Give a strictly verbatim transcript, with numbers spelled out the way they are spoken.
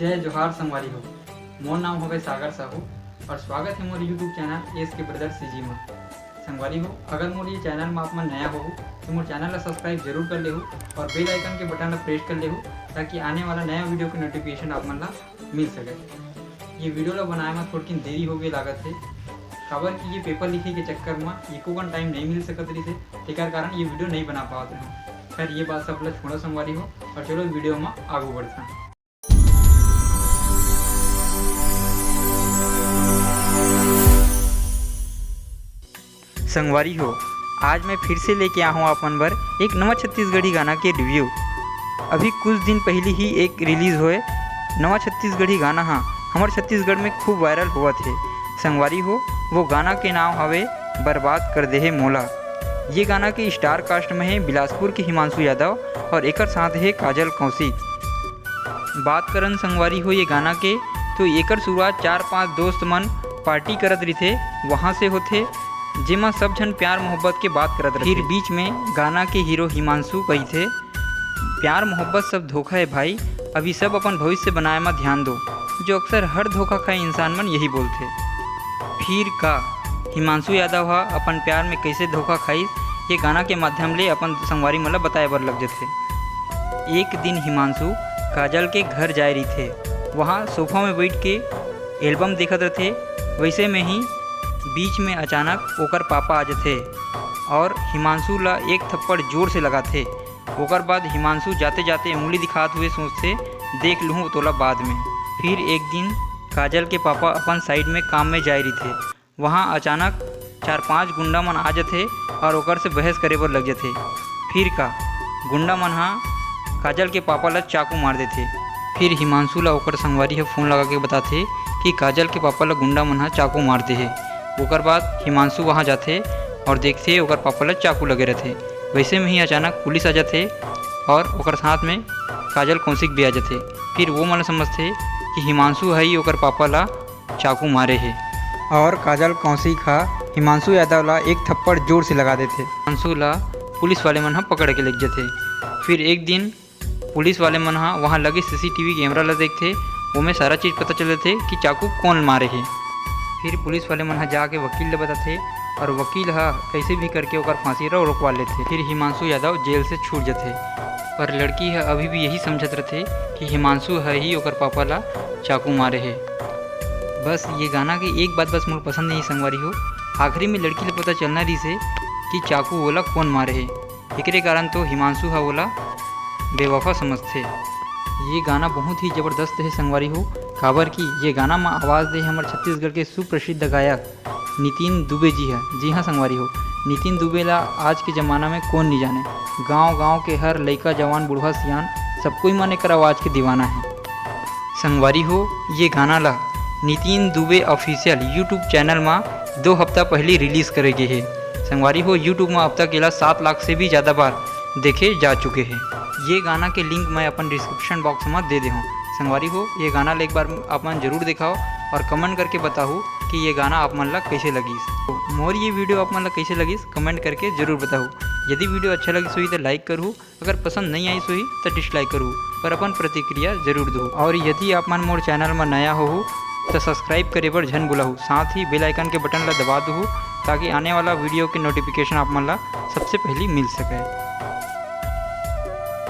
जय जोहार संगवारी हो, मोर नाम हवे सागर साहू और स्वागत है मोर YouTube चैनल एस के ब्रदर सीजी में। संगवारी हो, अगर मोर ये चैनल में आप मन नया हो तो मोर चैनल ला सब्सक्राइब जरूर कर लेहू और बेल आइकन के बटन ला प्रेस कर लेहू, ताकि आने वाला नया वीडियो के नोटिफिकेशन आप मन ला मिल सके। ये वीडियो ला बनाए में थोड़किन देरी हो गई लागत है, काबर कि ये पेपर लिखे के चक्कर में एको कन टाइम नहीं मिल सकत रहिस है, तेकर कारण ये वीडियो नहीं बना पावत रहे। खैर, ये बात सब ला छोड़ो संगवारी हो और चलो वीडियो में आगू बढ़ते हैं। संगवारी हो, आज मैं फिर से लेके आहूँ आप मन बर एक नवा छत्तीसगढ़ी गाना के रिव्यू। अभी कुछ दिन पहली ही एक रिलीज होए नवा छत्तीसगढ़ी गाना हा हमर छत्तीसगढ़ में खूब वायरल होवत हे। संगवारी हो, वो गाना के नाम हवे बर्बाद कर देहे मोला। ये गाना के स्टार कास्ट में हे बिलासपुर के हिमांशु यादव और एकर साथ हे काजल कौशिक। बात करन संगवारी हो ये गाना के, तो एकर शुरुआत चार पांच दोस्त मन पार्टी करत रहिथे, वहां से होथे, जेमा सब झन प्यार मोहब्बत के बात करत रहिथे। फिर बीच में गाना के हीरो हिमांशु कहिथे, "प्यार मोहब्बत सब धोखा है भाई, अभी सब अपन भविष्य बनाए म ध्यान दो", जो अक्सर हर धोखा खाए इंसान मन यही बोलथे। फिर का हिमांशु यादव हा अपन प्यार में कैसे धोखा खाइस, ये गाना के माध्यम ले अपन संगवारी मन ला बताए बर लग जथे। एक दिन हिमांशु काजल के घर जाए रहिथे, वहाँ सोफा में बैठ के एल्बम देखत रथे। वैसे में ही बीच में अचानक ओकर पापा आ जथे और हिमांशु ला एक थप्पड़ जोर से लगाथे। ओकर बाद हिमांशु जाते-जाते उंगली दिखात हुए सोचथे, "देख लूहूं तोला बाद में।" फिर एक दिन काजल के पापा अपन साइड में काम में जाए रहिथे। वहाँ अचानक चार पांच गुंडा मन आ जथे और ओकर से बहस करे बर लग जथे। फिर का गुंडा मन हा काजल के पापा ला चाकू मार देथे। फिर हिमांशु ला ओकर संगवारी ह फोन लगा के बताथे कि काजल के पापा ला गुंडा मन हा चाकू मार दे हे। ओकर बाद हिमांशु वहाँ जाथे और देखथे ओकर पापा ला चाकू लगे रथे। वैसे में ही अचानक पुलिस आ जाथे और ओकर साथ में काजल कौशिक भी आ जाथे। फिर वो मन समझथे कि हिमांशु ह ही ओकर पापा ला चाकू मारे हे और काजल कौशिक ह हिमांशु यादव ला एक थप्पड़ जोर से लगा देथे। हिमांशु ला पुलिस वाले मन ह पकड़ के लेग जथे। फिर एक दिन पुलिस वाले मन ह वहाँ लगे सीसीटीवी कैमरा ला देखथे, ओमे सारा चीज पता चल जथे कि चाकू कौन मारे हे। फिर पुलिस वाले मन ह जाके वकील ला बताथे और वकील ह कैसे भी करके ओकर फांसी ला रोकवा लेथे। फिर हिमांशु यादव जेल से छूट जथे, पर लड़की ह अभी भी यही समझत रथे कि हिमांशु ह ही ओकर पापा ला चाकू मारे हे। बस ये गाना के एक बात बस मोर पसंद नहीं संगवारी हो, आखिरी में लड़की ला पता चलना रहिस हे कि चाकू ओला कौन मारे हे, एकरे कारण तो हिमांशु ह ओला बेवफा समझथे। ये गाना बहुत ही जबरदस्त हे संगवारी हो, काबर कि ये गाना म आवाज दे हे हमर छत्तीसगढ़ के सुप्रसिद्ध गायक नितिन दुबे जी ह। जी हाँ संगवारी हो, नितिन दुबे ला आज के जमाना में कौन नहीं जाने। गांव गांव के हर लइका जवान बूढ़ा सियान सब कोई मन एकर आवाज के दीवाना है। संगवारी हो, ये गाना ला Nitin Dubey official YouTube channel मा दो हफ्ता पहली रिलीज करे गे हे। संगवारी हो, YouTube मा अब तक एला सात लाख से भी ज्यादा बार देखे जा चुके हे। ये गाना के लिंक मैं अपन डिस्क्रिप्शन बॉक्स मा दे दे हूँ। संगवारी हो, ये गाना ला एक बार आप मन जरूर देखाओ और कमेंट करके बताओ कि ये गाना आप मन ला कैसे लगिस। तो मोर ये वीडियो आप मन ला कैसे लगिस, कमेंट करके जरूर बताओ। यदि वीडियो अच्छा लगिस होही तो लाइक करू, अगर पसंद नहीं आइस होही तो डिसलाइक करू, पर अपन प्रतिक्रिया जरूर दो। और यदि आप मन मोर चैनल में नया हो तो सब्सक्राइब करे बर झन भुलाहू, साथ ही बेल आइकन के बटन ला दबा दू, ताकि आने वाला वीडियो के नोटिफिकेशन आप मन ला सबसे पहली मिल सके।